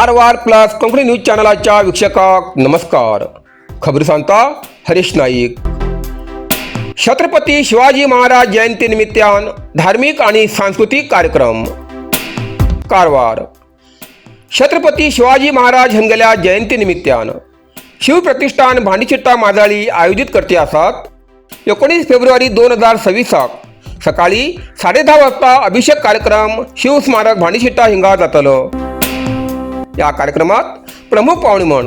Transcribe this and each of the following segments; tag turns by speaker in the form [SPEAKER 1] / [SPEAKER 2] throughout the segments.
[SPEAKER 1] Karwar plus Konkani news चॅनलाच्या वीक्षकांक नमस्कार. खबर सांगता हरीश नाईक. छत्रपती शिवाजी महाराज जयंती निमित्तान धार्मिक आणि सांस्कृतिक कार्यक्रम. कारवार. छत्रपती शिवाजी महाराज हांगेल्या जयंती निमित्तान शिवप्रतिष्ठान भांडीचिट्टा माजाळी आयोजित करते आसात. 19 फेब्रुवारी 2026साक सकाळी 10:30 वाजता अभिषेक कार्यक्रम शिवस्मारक भांडीशिट्टा हिंगा जातलो. या कार्यक्रमात प्रमुख पाहुणे म्हण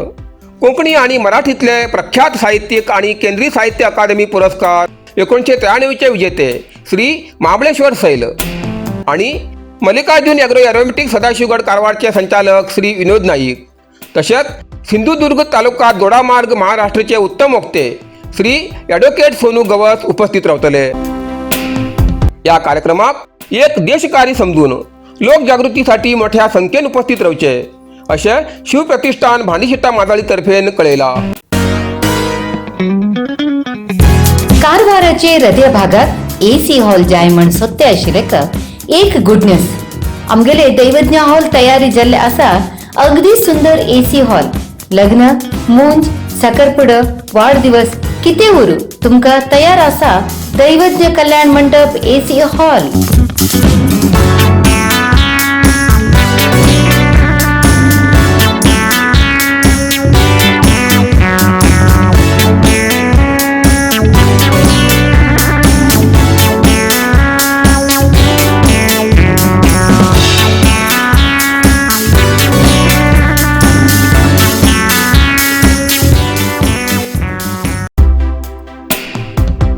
[SPEAKER 1] कोंकणी आणि मराठीतले प्रख्यात साहित्यिक आणि केंद्रीय साहित्य अकादमी पुरस्कार 1993चे विजेते श्री महाबळेश्वर सैल आणि मल्लिकार्जुन ॲग्रो ॲरोमॅटिक सदाशिवगड कारवारचे संचालक श्री विनोद नाईक, तसेच सिंधुदुर्ग तालुका दोडामार्ग महाराष्ट्राचे उत्तम वक्ते श्री ॲडव्होकेट सोनू गवस उपस्थित रावतले. या कार्यक्रमाक एक देशकार्य समजून लोकजागृतीसाठी मोठ्या संख्येन उपस्थित रावचे असे शिवप्रतिष्ठान भांडीशिट्टा माजाळीतर्फे कळयला.
[SPEAKER 2] कारवाराचे हृदय भागात एसी हॉल जाय म्हण सोदते आशिल्ले एक गुड न्यूज. आमगेले दैवज्ञ हॉल तयारी जाल्ले आसा. अगदी सुंदर एसी हॉल. लग्न, मुंज, साखरपुडो, वाढदिवस कितें उरू, तुमकां तयार आसा दैवज्ञ कल्याण मंडप एसी हॉल.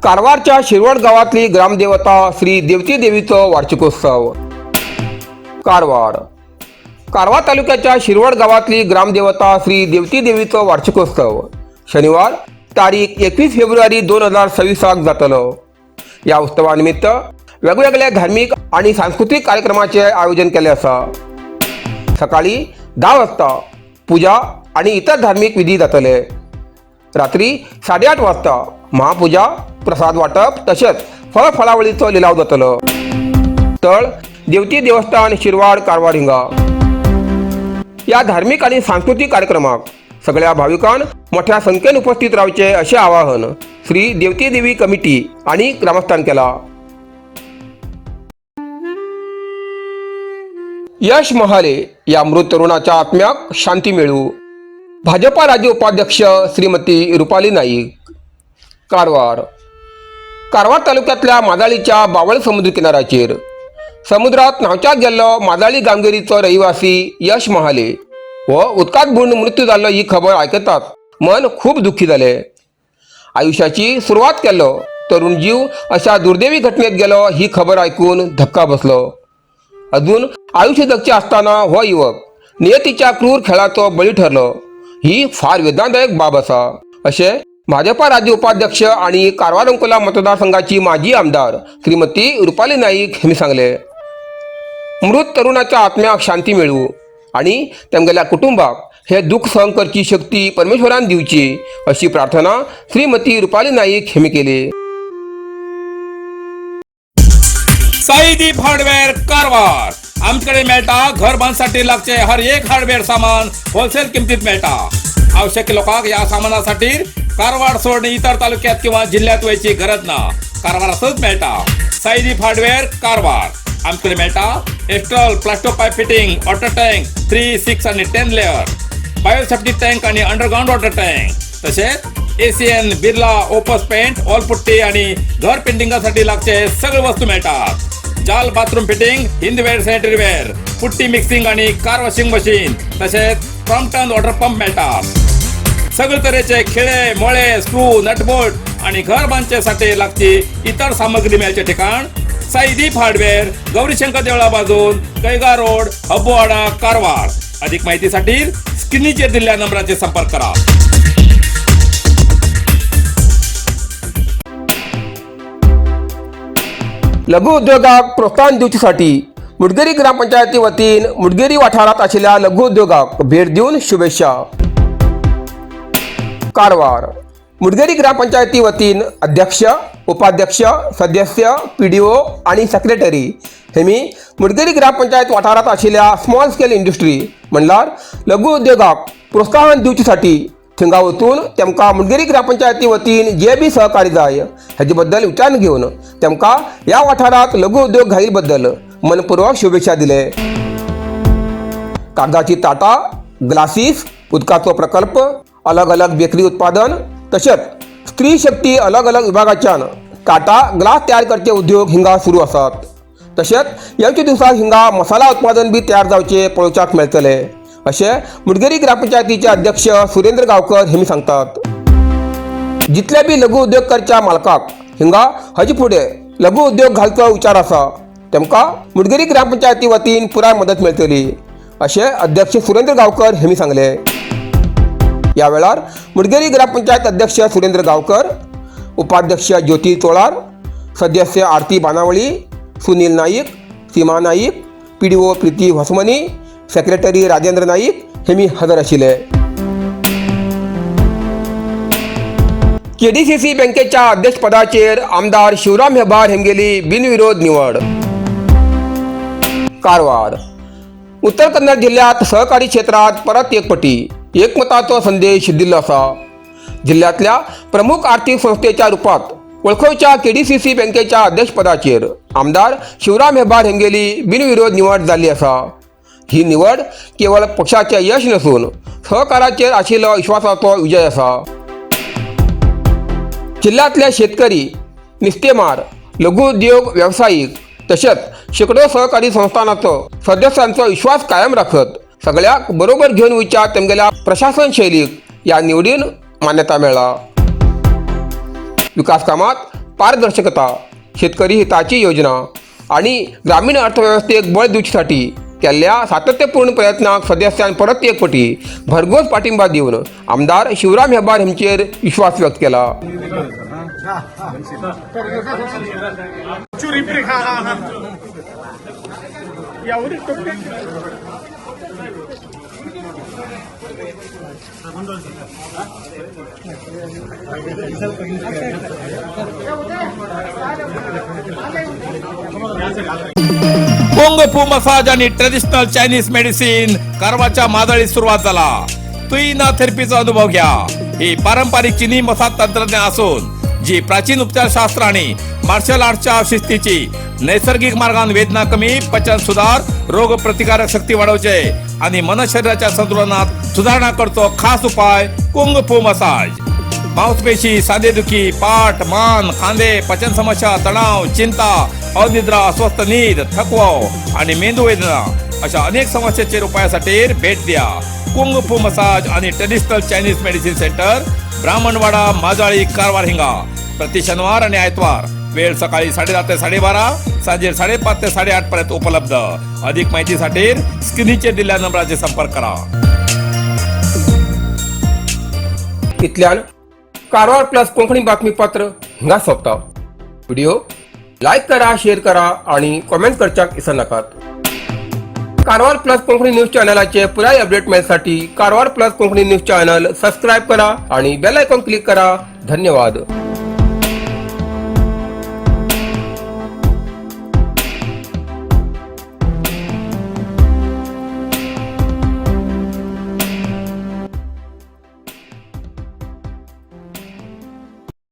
[SPEAKER 1] कारवारच्या शिरवड गावातली ग्रामदेवता श्री देवती देवीचो वार्षिकोत्सव. कारवार. कारवार तालुक्याच्या शिरवड गावातली ग्रामदेवता श्री देवती देवीचो वार्षिकोत्सव शनिवार तारीख 21 फेब्रुवारी 2026साक जातलो. या उत्सवानिमित्त वेगवेगळे धार्मिक आणि सांस्कृतिक कार्यक्रमाचे आयोजन केले आसा. सकाळी 10 वाजता पूजा आणि इतर धार्मिक विधी जातले. रात्री 8:30 वाजता महापूजा, प्रसाद वाटप तसेच फळफळावळीचो लिलाव जातलो. तळ देवती देवस्थान, शिरवाड, कारवार हिंगा. या धार्मिक आणि सांस्कृतिक कार्यक्रमाक सगळ्या भाविकांन मोठ्या संख्येन उपस्थित रावचे असे आवाहन श्री देवती देवी कमिटी आणि ग्रामस्थान केला. यश महाले या मृत तरुणाच्या आत्म्याक शांती मिळू. भाजपा राज्य उपाध्यक्ष श्रीमती रुपाली नाईक. कारवार. कारवार तालुक्यातल्या माजाळीच्या बावळ समुद्र किनाऱ्याचेर समुद्रात न्हांवच्याक गेल्लो माजाळी गामगिरीचो रहिवासी यश महाले हो उदकांत बुडून मृत्यू जाल्लो ही खबर आयकताच मन खूब दुख्खी जालें. आयुष्याची सुरवात केल्लो तरुण जीव अशा दुर्दैवी घटनेत गेलो ही खबर आयकून धक्का बसलो. अजून आयुष्य जगचे असताना हो युवक नियतीच्या क्रूर खेळाचो बळी ठरलो ही फार वेदनादायक बाब आसा अशें भाजपा राज्य उपाध्यक्ष आणि कारवार अंकोला मतदारसंघाची माजी आमदार श्रीमती रुपाली नाईक यांनी सांगले. मृत तरुणाच्या आत्म्याक शांती मेळू आणि तेमगेल्या कुटुंबाक हे दुःख सहन करची शक्ती परमेश्वरान दिवची अशी प्रार्थना श्रीमती रुपाली नाईक यांनी केली.
[SPEAKER 3] साईदीप हार्डवेअर कारवार. आमच्याकडे मेळटा घर बांधसाठी लागचे हर एक हार्डवेअर सामान होलसेल किमतीत मेळटा. आवश्यक लोकांक या सामानासाठी कारवार सोडून इतर तालुक्यात किंवा जिल्ह्यात वयची गरज ना. कारवारातच मेळटा साईदीप हार्डवेअर कारवार. आमच्याकडे मेळटा Astral plasto pipe fitting, water tank 3, 6 आणि 10 लेअर, बायोसेफ्टी टँक आणि अंडरग्राऊंड वॉटर टँक, तसेच Asian Birla Opus paint, wall putty आणि घर पेंटिंगासाठी लागचे सगळे वस्तू मिळतात. जाल bathroom fitting, Hindware sanitary ware, putty mixing आणि कार वॉशिंग मशीन, तसेच क्रॉम्प्टन वॉटर पंप मिळतात. सगळे तऱ्हेचे खिळे, मोळे, स्क्रू, नटबोल्ट आणि घर बांधण्यासाठी लागची इतर सामग्री मिळायचे ठिकाण साईदीप हार्डवेअर, गौरीशंकर देवळा बाजून, कैगा रोड, हब्बोवाडा, कारवार. अधिक माहितीसाठी स्क्रीनचेर दिलेल्या नंबराचे संपर्क करा.
[SPEAKER 1] लघु उद्योगाक प्रोत्साहन दिवचेसाठी मुडगेरी ग्रामपंचायती वतीन मुडगेरी वाठारात आशिल्ल्या लघु उद्योगाक भेट दिवन शुभेच्छा. कारवार. मुडगेरी ग्रामपंचायती वतीन अध्यक्ष, उपाध्यक्ष, सदस्य, पीडीओ आनी सेक्रेटरी हेमी मुडगेरी ग्रामपंचायत वाठारांत आशिल्ल्या स्मॉल स्केल इंडस्ट्री म्हणल्यार लघु उद्योगाक प्रोत्साहन दिवचे साठी थिंगा वचून तेमकां मुडगेरी ग्रामपंचायती वतीन जे बी सहकार्य जाय हेजे बद्दल विचारून घेवन तेमकां ह्या वाठारांत लघु उद्योग घाईल बद्दल मनपूर्वक शुभेच्छा दिले. कागदाची ताटां, ग्लासीस, उदकाचो प्रकल्प, अलग अलग बेकरी उत्पादन तशेंच स्त्री शक्ती अलग अलग विभागाच्यान ताटां, ग्लास तयार करचे उद्योग हिंगा सुरू आसात. तशेंच येवच्या दिवसाक हिंगा मसाला उत्पादन बी तयार जावचे पळोवच्याक मेळटले अशें मुडगेरी ग्रामपंचायतीचे अध्यक्ष सुरेंद्र गांवकर हेमी सांगतात. जितले बी लघु उद्योग करच्या मालकाक हिंगा हजे फुडें लघु उद्योग घालचो विचार आसा तेमकां मुडगेरी ग्रामपंचायती वतीन पुराय मदत मेळटली अशें अध्यक्ष सुरेंद्र गांवकर हेमी सांगले. या वेळार मुडगेरी ग्रामपंचायत अध्यक्ष सुरेंद्र गांवकर, उपाध्यक्ष ज्योती चोळार, सदस्य आरती बानावळी, सुनील नाईक, सीमा नाईक, पीडीओ प्रीती होसमनी, सेक्रेटरी राजेंद्र नाईक हेमी हजर आशिल्ले. केडीसीसी बँकेच्या अध्यक्षपदाचेर आमदार शिवराम हेब्बार हेमगेली बिनविरोध निवड. कारवार. उत्तर कन्नड जिल्ह्यात सहकारी क्षेत्रात परत एक पटी एकमताचो संदेश दिल्लो आसा. जिल्ह्यातल्या प्रमुख आर्थिक संस्थेच्या रुपात वळखोवच्या केडीसीसी बँकेच्या अध्यक्षपदाचेर आमदार शिवराम हेब्बार हेंगेली बिनविरोध निवड जाल्ली आसा. ही निवड केवळ पक्षाचें यश नसून सहकाराचेर आशिल्लो विश्वासाचो विजय आसा. जिल्ह्यांतले शेतकरी, नुस्तेमार, लघु उद्योग वेवसायीक तशेंच शेकडो सहकारी संस्थानाचो सदस्यांचो विश्वास कायम राखत सगळ्याक बरोबर घेवन वयच्या तेमगेल्या प्रशासन शैलीक ह्या निवडीन मान्यता मेळ्ळा. विकास कामात पारदर्शकता, शेतकरी हिताची योजना आणि ग्रामीण अर्थव्यवस्थेक बळ दिवच्यासाठी केल्ल्या सातत्यपूर्ण प्रयत्नाक सदस्यान परत एक पटी भरघोस पाठिंबा दिवन आमदार शिवराम हेब्बार हेंचेर विश्वास व्यक्त केला.
[SPEAKER 3] कुंग फू मसाज आणि ट्रेडिशनल चायनीज मेडिसिन कारवारच्या मादळीत सुरुवात झाला. तुईना थेरपीचा अनुभव घ्या. ही पारंपरिक चिनी मसाज तंत्रज्ञान असून जी प्राचीन उपचारशास्त्र आणि मार्शल आर्टच्या शिस्तीची नैसर्गिक मार्गान वेदना कमी, पचन सुधार, रोग प्रतिकारक शक्ती वाढवचे आणि मन शरीराच्या संतुलनात सुधारणा करतो खास उपाय कुंग फू मसाज. मांसपेशी, सांधेदुखी, पाठ, मान, खांदे, पचन समस्या, तणाव, चिंता, अनिद्रा, अस्वस्थ नीद, थकवा आणि मेंदू वेदना अशा अनेक समस्यांचे उपायासाठी भेट द्या कुंग फू मसाज आणि traditional Chinese medicine centre, Brahmanwada, Majali, Karwar हिंगा. प्रति शनिवार आणि आयतवार वेळ सकाळी 10:30 ते 12:30, सांजे 5:30 ते 8:30 पर्यंत उपलब्ध. अधिक माहितीसाठी स्क्रीनचे दिलेल्या नंबराचे संपर्क करा.
[SPEAKER 1] इतल्यान कारवार प्लस कोंकणी बातमीपत्र हिंगा सोंपता. व्हिडिओ लायक करा, शेअर करा आणि कॉमेंट करच्याक विसरनाकात. कारवार प्लस कोंकणी न्यूज चॅनलाचे पुराय update मेळसाठी Karwar plus Konkani news channel subscribe करा आणि बेल आयकॉन क्लिक करा. धन्यवाद.